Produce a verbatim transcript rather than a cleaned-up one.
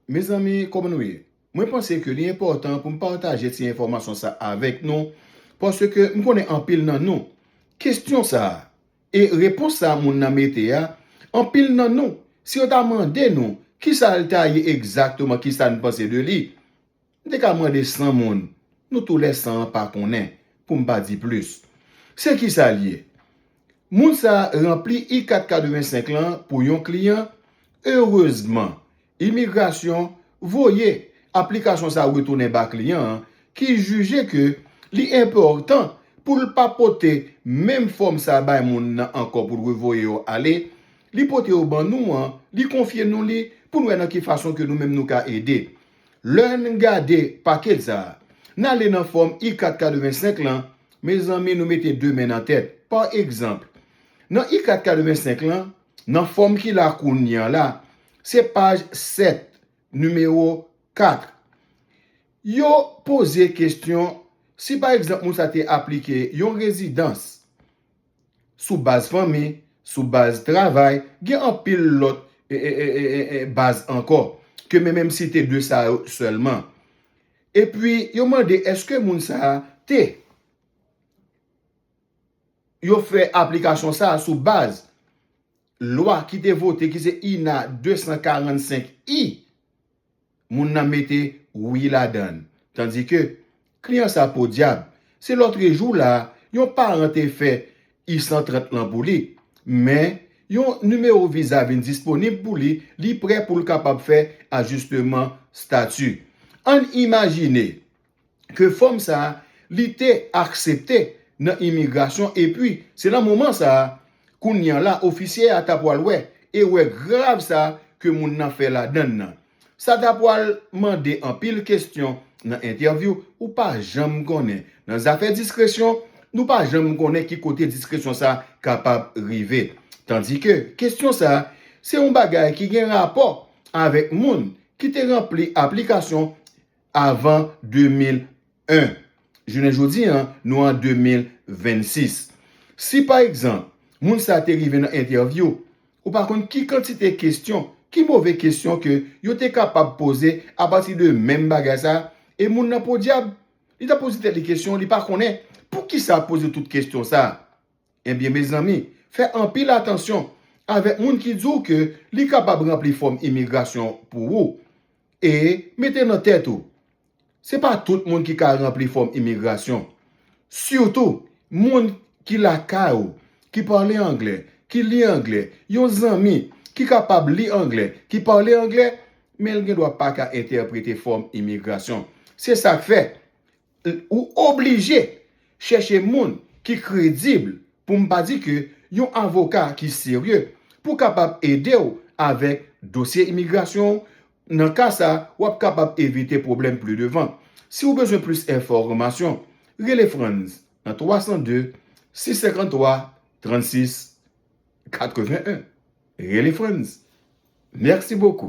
Mezanmi, kòman nou ye? Mwen panse ke li enpòtan pou m pataje ti enfòmasyon sa avèk nou, paske m konnen anpil nan nou, kesyon sa a, e repons sa a moun nan mete a, anpil nan nou, si yo ta mande nou kisa l ta ye egzakteman, kisa n panse de li, m te ka mande san moun, nou tou lè san an pa konnen, pou m pa di plis. Se kisa l ye? Moun sa a ranpli I kat katrevensenk lan pou yon kliyan. Erezman, imigrasyon voye aplikasyon sa a retounen ba kliyan an, ki jije ke li enpòtan pou l pa pote menm fòm sa a bay moun nan ankò pou l revoye yo ale. Li pote yo ban nou an, li konfye nou li pou n wè nan ki fason ke nou menm nou ka ede. Lè n gade pakèt sa a, n ale nan fòm I kat katrevensenk lan, mezanmi, nou mete de men nan tèt. Pa egzanp, nan I kat katrevensenk lan, nan fòm ki la kounye a la, se paj sèt, nimewo kat. Yo poze kesyon si, pa egzanp, moun sa te aplike yon rezidans sou baz fanmi, sou baz travay, gen anpil lòt, e, e, e, e, e, e, baz ankò, ke men menm site de sa yo sèlman. Epi, yo mande èske moun sa a te, yo fè aplikasyon sa a sou baz lwa ki te vote, ki se INA de san karannsenk I, moun nan mete wi ladan l. Tandike, kliyan sa podyab, se lòtrejou la, yon paran te fè I san trant lan pou li, men yon nimewo viza vin disponib pou li, li prè pou l kapab fè ajisteman stati. Ann imajine ke fòm sa a, li te aksepte nan imigrasyon, epi se nan moman sa a, kounye a la, ofisye a ta pral wè erè grav sa a ke moun nan fè ladan l nan. Sa ta pral mande anpil kesyon nan entèvyou, ou pa janm konnen. Nan zafè diskresyon, nou pa janm konnen ki kote diskresyon sa a kapab rive. Tandike, kesyon sa a, se yon bagay ki gen rapò avèk moun ki te ranpli aplikasyon avan de mil en. Jounen jodi an, nou an de mil vennsis. Si, pa egzanp, moun sa a te rive nan entèvyou, ou pa konn ki kantite kesyon, ki move kesyon ke yo te kapab poze apati de menm bagay sa a, e moun nan podyab, li ta poze tèt li kesyon, li pa konnen poukisa poze tout kesyon sa a. Ebyen, mezanmi, fè anpil atansyon avèk moun ki di w ke li kapab ranpli fòm imigrasyon pou ou. E mete nan tèt ou, se pa tout moun ki ka ranpli fòm imigrasyon. Sitou, moun ki lakay ou, ki pale anglè, ki li anglè, yon zanmi ki kapab li anglè, ki pale anglè, men l gen dwa pa ka entèprete fòm imigrasyon. Se sa k fè, ou oblije chèche moun ki kredib, pou m pa di ke yon avoka ki serye, pou kapab ede w avèk dosye imigrasyon w. Nan ka sa, w ap kapab evite pwoblèm pli devan. Si w bezwen plis enfòmasyon, rele Frantz nan twa san de, sis senkanntwa, trannsis, katrevenn en. Rele Frantz. Mèsi bokou.